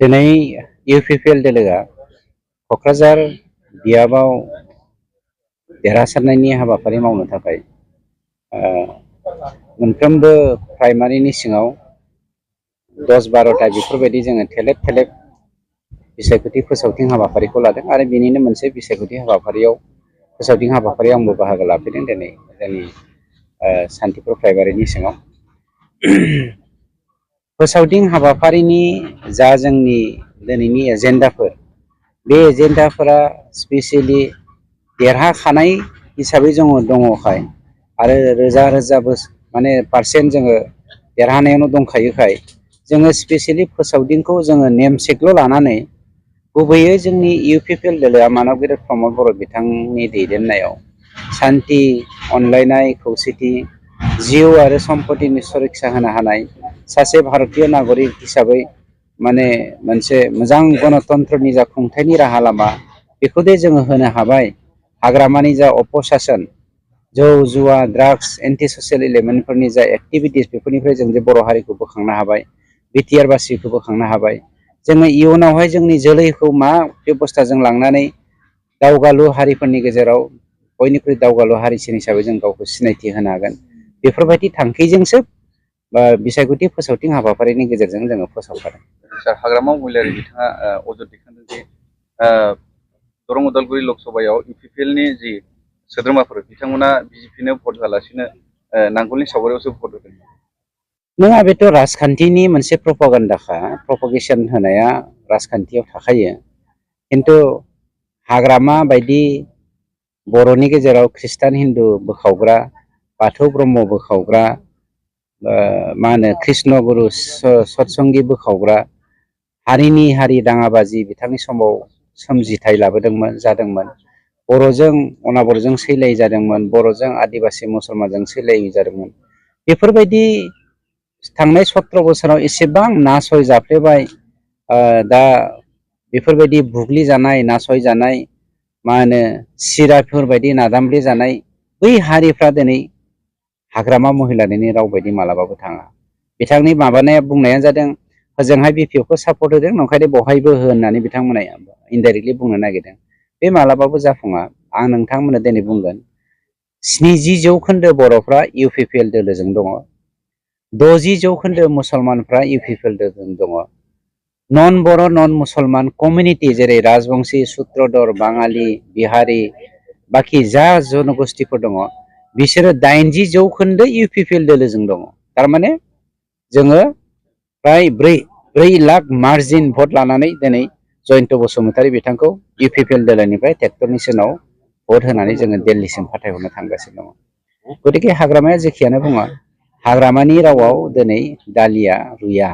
दिनै इउपिपिएल दोलोआ क'क्राझार बियाबाव देरहासारनायनि हाबाफारि मावनो थाखाय मोनफ्रोमबो प्राइमारिनि सिङाव 10-12टा बेफोरबायदि जोङो थेलेब थेलेब बिसायख'थि फोसावथिं हाबाफारिखौ लादों आरो बेनिनो मोनसे बिसायख'थि हाबाफारियाव फोसावथिं हाबाफारियाव आंबो बाहागो लाफैदों दिनै जोंनि सान्तिपुर प्राइमारिनि सिङाव फोसावथिं हाबाफारिनि जा जोंनि दिनैनि एजेन्डाफोर बे एजेन्डाफोरा स्पेसियेलि देरहाखानाय हिसाबै जोङो दङखाय आरो रोजा रोजा माने पारसेन्ट जोङो देरहानायावनो दंखायोखाय जोङो स्पेसियेलि फोसावदिंखौ जोङो नेमसेकल' लानानै गुबैयै जोंनि इउपिपिएल दोलोआ मानब गेदेर प्रमद बर' बिथांनि दैदेननायाव सान्थि अनलायनाय खौसेथि जिउ आरो सम्पतिनि सुरक्षा होनो हानाय सासे भारतीय नागरिक हिसाबै माने मोनसे मोजां गणतन्त्रनि जा खुंथायनि राहा लामा बेखौ दे जोङो होनो हाबाय। हाग्रामानि जा अपसासन जौ जुवा ड्राग्स एन्टि ससियेल एलिमेन्टफोरनि जा एक्टिभिटिस बेफोरनिफ्राय जों जे बर' हारिखौ बोखांनो हाबाय, बिटिआर बासिखौ बोखांनो हाबाय। जोङो इयुनावहाय जोंनि जोलैखौ मा बेबस्थाजों लांनानै दावगालु हारिफोरनि गेजेराव बयनिख्रुइ दावगालु हारिसिन हिसाबै जों गावखौ सिनायथि होनो हागोन। बेफोरबायदि थांखिजोंसो बिसायख'थि फोसावथिं हाबाफारिनि गेजेरजों जोङो फोसावखादों। सार हाग्रामा महिलारि बिथाङा अजद दैखांदों जे दरं उदालगुरि लकसभायाव इउपिपिएलनि जि सोद्रोमाफोर बिथांमोना बिजेपिनो भट होआलासिनो नांगोलनि सावगारियावसो भट होदों। नङा, बेथ' राजखान्थिनि मोनसे प्रपागान्डाखा। प्रपागेसन होनाया राजखान्थियाव थाखायो, खिन्थु हाग्रामा बायदि बर'नि गेजेराव खृष्टान हिन्दु बोखावग्रा, बाथौ ब्रह्म बोखावग्रा, मा होनो कृष्ण गुरु सतसंगि बोखावग्रा हारिनि हारि दाङाबाजि बिथांनि समाव सोमजिथाय लाबोदोंमोन जादोंमोन। बर'जों अनाबरजों सैलाय जादोंमोन, बर'जों आदिबासि मुसलमानजों सैलाय जादोंमोन। बेफोरबायदि थांनाय 17 बोसोराव एसेबां नासय जाफ्लेबाय, दा बेफोरबायदि बुग्लिजानाय नासयजानाय मा होनो सिराफोरबायदि नादामब्ले जानाय बै हारिफ्रा दिनै हाग्रामा महिलारिनि राव बायदि मालाबाबो थाङा। बिथांनि माबानाया बुंनाया जादों हजोंहाय बिपिएफखौ सापर्ट होदों, नंखायनो बहायबो हो होननानै बिथांमोना इनडाइरेक्टलि बुंनो नागिरदों। बे मालाबाबो जाफुङा। आं नोंथांमोननो दिनै बुंगोन 70% बर'फ्रा इउपिपिएल दोलोजों दङ, 60% मुसलमानफ्रा इउपिपिएल दोलोजों दङ। नन बर' नन मुसलमान कमिउनिटि जेरै राजबंशी, सुत्रधर, बाङालि, बिहारि, बाखि जा जनगोष्ठीफोर दङ बिसोरो 80% इउपिपिएल दोलोजों दङ। थारमाने जोङो फ्राय 4 लाख मार्जिन भट लानानै दिनै जयन्त बसुमतारी बिथांखौ इउपिपिएल दोलोनिफ्राय ट्रेक्टरनि सोनाव भट होनानै जोङो दिल्लीसिम फाथायहरनो थांगासिनो दङ। गतिके हाग्रामाया जेखियानो बुङा, हाग्रामानि रावाव दिनै दालिया रुया।